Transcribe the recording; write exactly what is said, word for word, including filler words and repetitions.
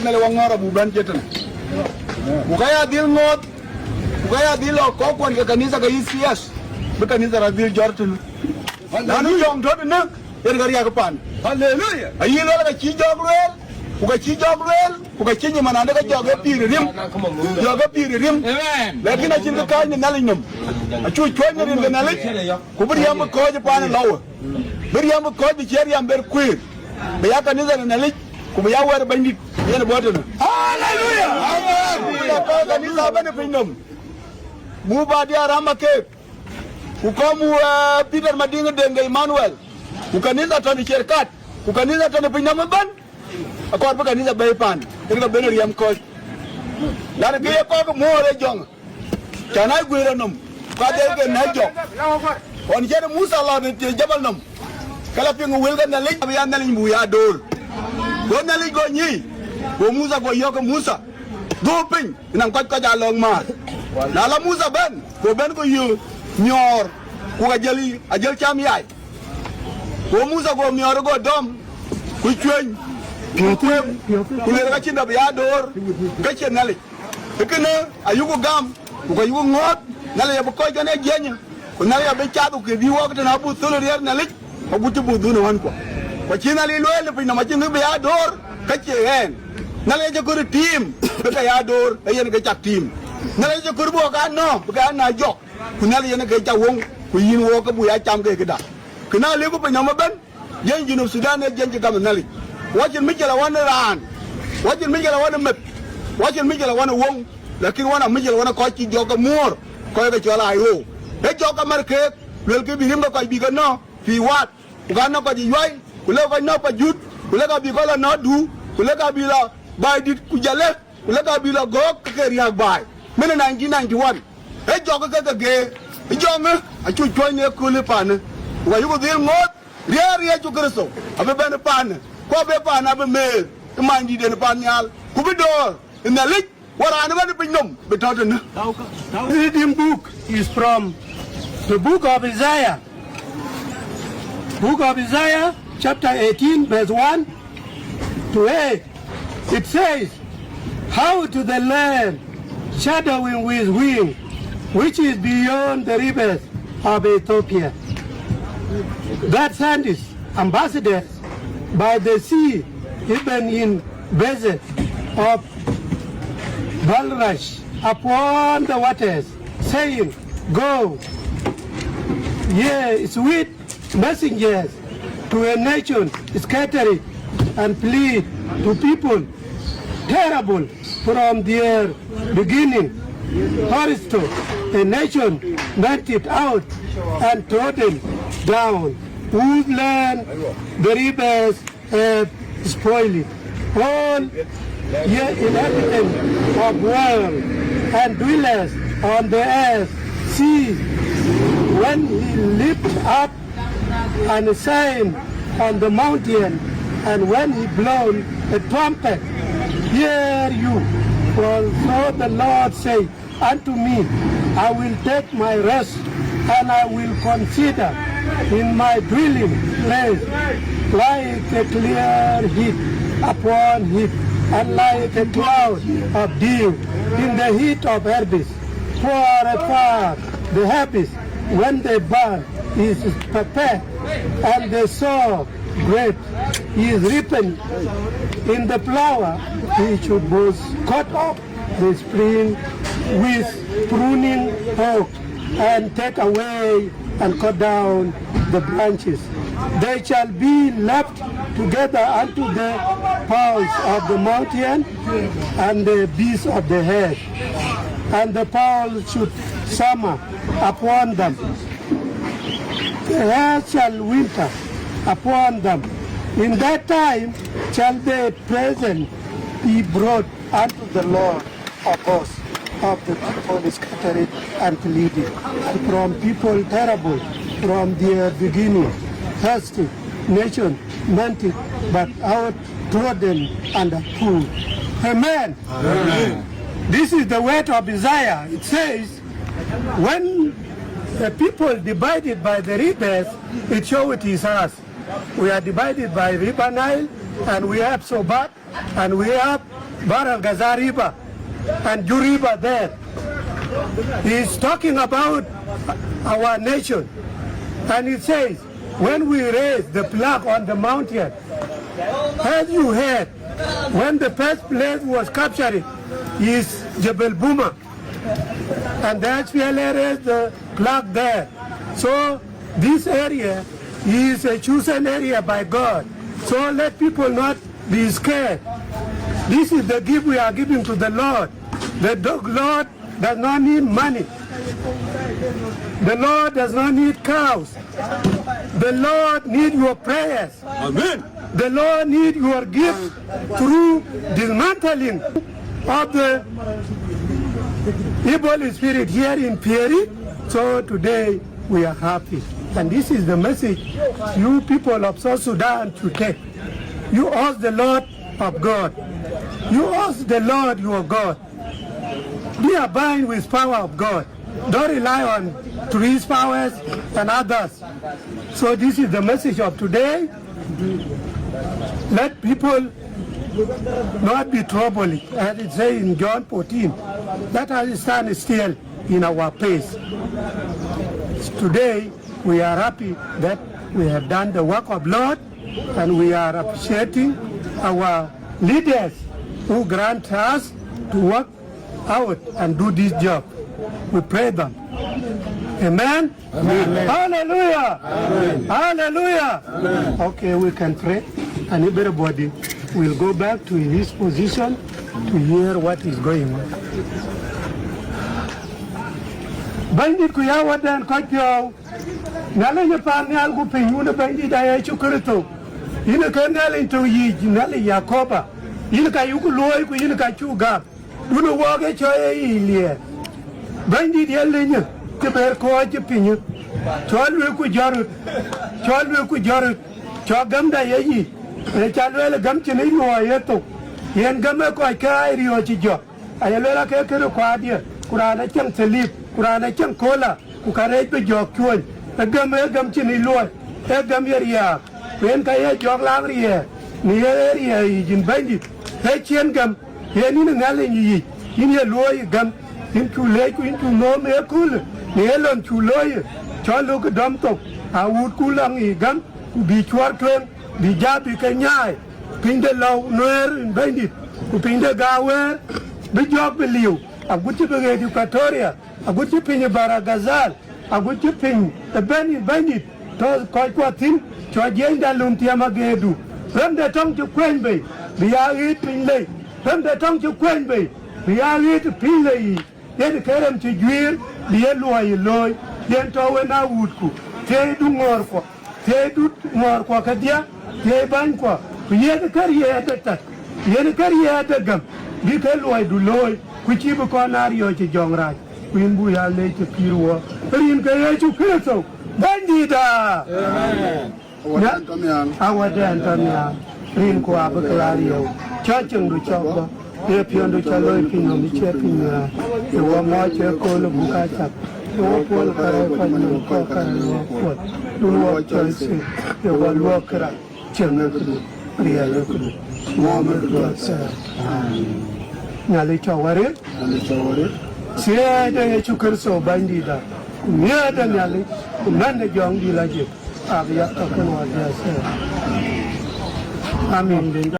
Mɛlɛ wä ŋɔ̱r a bu ben jɛ tɛn. Ku ka ya dhil ŋɔ̱th, ku ka ya dhil lɔ kɔk kuan kɛ kanitha kɛ E C S. Bi kanitha ra dhil jɔr tɛn. Nanu jɔŋ tɔt ni näk, yɛn kɛ riak pan. Haleluya. A yi luɛl kɛ ci jɔk luɛl, ku kɛ ci jɔk luɛl, ku kɛ ci nyimanande kɛ jɔk ɛ pi̱i̱r rim. Jɔk ɛ pi̱i̱r rim. Amen. Lakin a cin kɛ ka̱ny ni Nhialic nhom. A cu cuɔ̱c ni rin kɛ Nhialic, ku bi riɛm bi kɔc pan lɔwä. Bi riɛm bi kɔc bi ciɛ riɛm ber kuëër. Bi ya kanitha ni Nhialic, ku bi ya wɛr Bɛ̈nydit yɛn bä tënä. Haleluya. Amen. Ku la kɔc kanitha ben piny nhom. Mu ba diaal ram a keek. Ku kɔm wä Peter Madiŋ Deŋ kɛ Emmanuel. Ku kanitha tɔn i̱ cier kat. Ku kanitha tɔn i̱ piny nhom i̱ ben. A kɔr bi kanitha bɛy pan. Rin kɛ ben riɛm kɔc. Lan ki ye kɔk muɔɔr ɛ jɔŋ. Ca na guiir anɔm, ka dhil kɛ na jɔk. Ɣɔn cɛ ni Musa lɔ ni ti jabal nɔm. Kɛ la piŋ wel kɛ Nhialic, bi ya Nhialic bu ya do̱r. Go Nhialic go nyi, go Musa go yɔk kɛ Musa. Go piny, inaŋ kɔc kɔc a lɔŋ maar. Na la Musa ben, go ben go yö nyɔɔr, ku a jäl, a jäl cam yai. Go Musa go miɔɔr go dɔm, ku cueny, ku kuem, ku lel ka cin dɔp ya do̱r, kä ciɛ Nhialic. Kä känä a yuk gam, ku kɛ yuk ŋɔ̱ɔ̱th, Nhialic a bi kɔc kɛn ɛ jiɛnyä, ku Nhialic a bi cath ku kɛ bi wɔk tin a bu thol riɛr Nhialic, a guti bu dhun ɣän kuɔ. Kua ci Nhialic lueel ni piny nɔm a ci ŋi̱k bi a do̱r, kä ciɛ ɣɛɛn. Nhialic a cɛ kör tiim, bi kɛ ya do̱r, ɛ yɛn kɛ cak tiim. Nhialic a cɛ kör bi wä ka nɔ, bi kɛ ya na jɔk, ku Nhialic yɛn kɛ cak woŋ, ku yi̱n wä kä bu ya cam kɛ kɛ da̱k. Kɛ na liku piny nɔmɔ ben, jiɛn Junub Sudan ɛ jiɛn ci gam Nhialic. Wä cin mi cɛ la wä ni raan. Wä cin mi cɛ la wä ni meth. Wä cin mi cɛ la wä ni woŋ. Lakin wä na mi cɛ la wä ni kɔc ci jɔk kɛ muɔɔr. Kɔc kɛ cɔl a ɣöö ɛ jɔk kɛ mɛr keek. Luel kɛ bi rim kɛ kɔc bi kɛ nɔ. Pi waat. Ku ka nɔ kɔc i̱ yuay. Ku lek kɔc nɔ pa jut. Ku lek a bi kɔc la nɔ du. Ku lek a bi la ba̱a̱c di̱t ku jalɛ. Ku lek a bi la gɔ̱ɔ̱k kɛ ria̱a̱k ba̱a̱y. Min nineteen ninety-one. Ɛ jɔk kɛ kɛ gee. Ɛ jɔŋ ɛ. A cu cuɔ̱ny ni ɛ köli pa̱a̱ni. Ku ka yuk dhil ŋo̱o̱th. Riɛɛr Yecu Kritho a bi ben pa̱a̱nä, ku a bi pa̱a̱nä a bi mëër, i̱ many di̱t ɛn pa̱a̱n nhial, ku bi do̱r i̱ Nhialic, wä raan i̱ ben i̱ piny nɔm bi tɔ̱ tënä. Reading book is from the book of Isaiah. Book of Isaiah, chapter eighteen, verse one to eight. It says, "How to the land shadowing with wing, which is beyond the rivers of Ethiopia, that sends ambassadors by the sea, even in visit of bulrush upon the waters, saying, Go, ye swift messengers to a nation scattered and fleet, to people terrible from their beginning, Horisto, a nation meted out and trodden down, whose land the rivers have spoiled. All ye inhabitants of world and dwellers on the earth, see, when he lift up and sign on the mountain, and when he blown a trumpet, hear you. For so the Lord said unto me, I will take my rest, and I will consider in my dwelling place like a clear heat upon heat, and like a cloud of dew in the heat of harvest. For afar the harvest, when they burn, is prepared, and the sow grape is ripened in the flour, he should both cut off the spring with pruning hook, and take away and cut down the branches. They shall be left together unto the fowls of the mountain and the beasts of the air, and the fowl should summer upon them. The air shall winter upon them. In that time shall the present be brought unto the Lord of hosts, of the people scattered and fleeting, and from people terrible from their beginning, hasty nation, meted but out, trodden under foot. Amen. Amen. This is the word of Isaiah. It says, when the people divided by the rivers, it show it is us. We are divided by River Nile, and we have Sobat, and we have Bahr el Ghazal River and Jur River there. He is talking about our nation. And he says, when we raise the flag on the mountain, as you heard, when the first place was captured is Jebel Buma. And the S P L A raised the flag there. So this area is a chosen area by God. So let people not be scared. This is the gift we are giving to the Lord. The do- Lord does not need money. The Lord does not need cows. The Lord need your prayers. Amen. The Lord need your gift through dismantling of the evil spirit here in Pieri. So today we are happy. And this is the message you people of South Sudan should take. You ask the Lord of God. You ask the Lord your God. Be abide with power of God. Don't rely on trees powers and others. So this is the message of today. Let people not be troubled, as it says in John fourteen. Let us stand still in our place. Today, we are happy that we have done the work of Lord, and we are appreciating our leaders who grant us to work out and do this job. We pray them. Amen. Amen. Hallelujah. Amen. Hallelujah. Amen. Okay, we can pray, and everybody will go back to his position to hear what is going on. Bɛ̈nydit ku ya wädan kɔc piɔ̈u, Nhialic ë paannhial ku piny, wun ë Bɛ̈nydit a Yecu Kritho, yïn ë ke Nhialic tɔ̈ yic, Nhialic Yakoba, yïn ka yuk luɔi ku yïn ka cuk gam. Wun ë wɔɔk ë cɔɔc ë yic liɛɛr. Bɛ̈nydit ye linyë cï ber kɔɔc cï pinyë. Cɔl lueek ku jɔt röt, cɔl lueek ku jɔt röt, cɔl gämda ye yic. Ë ca lueel gäm cïn ic luɔi ye thok, yen gäm ë kɔc kääc riɔ̈ɔ̈c cï jɔt. Aye lueel akë kënë kuaatdiɛ̈, ku raan acieŋ thelip, ku raan acieŋ kola, ku ka rɛɛc bï jɔɔk cuöny. Ë gäm, ë gäm cïn ic luɔi, ë gäm ye riaak. Ku yen ka ye jɔɔk laŋ riɛɛr, në ye ë riɛɛr yic yïn Bɛ̈nydit, ë ciɛ̈n gäm, yen yïn ë Nhialic yic, yïn ye luɔi ë gäm, yïn cu leec ku yïn cu nhööm ë köölë, në ye lon cu looi, cɔl luk ë dɔm thok, a wuutku lɔŋ ë gäm, ku bï cuɔr tueŋ, bï jaat bï ke nyaai, piny de Lɔu Nueer yïn Bɛ̈nydit, ku piny de Gaawëër, bï jɔɔk bï liu, agut cï bï ɣet Equatoria, agut cï piny ë Bahr el Ghazal, agut cï piny ëbɛ̈n yïn Bɛ̈nydit, tɔ̈ kɔckuɔ thïn, cɔl jiɛcda lum tiɛm ageerdu. Rem de tɔŋ cï kuɛny bei, bï ya ɣet piny lei. Rem de tɔŋ cï kuɛny bei, bï ya ɣet piny lei yic. Yen ke rem cï juiir, bï ye luɔi ë looi, yen tɔ̈ wën a wuutku, thiëëcdu ŋɔ̈ɔ̈rkuɔ, thiëëcdu ŋɔ̈ɔ̈rkuɔ kedhie, thiëëc bänykuɔ, ku yen ke riɛɛt ë tɛ̈th, yen ke riɛɛt ë gäm, bï ke luɔidu looi, ku cïï bï kɔn a riɔ̈ɔ̈c ë jɔŋrac, ku yïn buk ya leec ë pïïr wɔ, rin ke Yecu Kritho, Bɛ̈nydïtda. Amen. Awädɛn tɔ̈ nhial. Awädɛn tɔ̈ nhial. Rin ku abï ke la riëëu. Cä ciɛŋdu cɔk bä. Ye piɔ̈ndu cä looi piny nɔm i̱ ciɛ piny nhial. Ye wä mɔc ë kööl ë buk a cak. Ye wä puɔl kärɛ kɔc nɔm kɔc kärɛ ye wä puɔl. Dun wä cɔl thil. Ye wä luɔk kërac. Cieŋ ë këdu. Riɛl ë këdu. Ŋɔɔm ë këdu athɛɛr. Amen. Nhialic cɔk wä rit. Nhialic cɔk wä rit. Thiëëdɛ Yecu Kritho Bänydïtda. Ku miëëtdɛ Nhialic. Ku mɛndɛ jɔŋdït la jek. Abï yak tɔ̈ kɛn wä diath. Amin.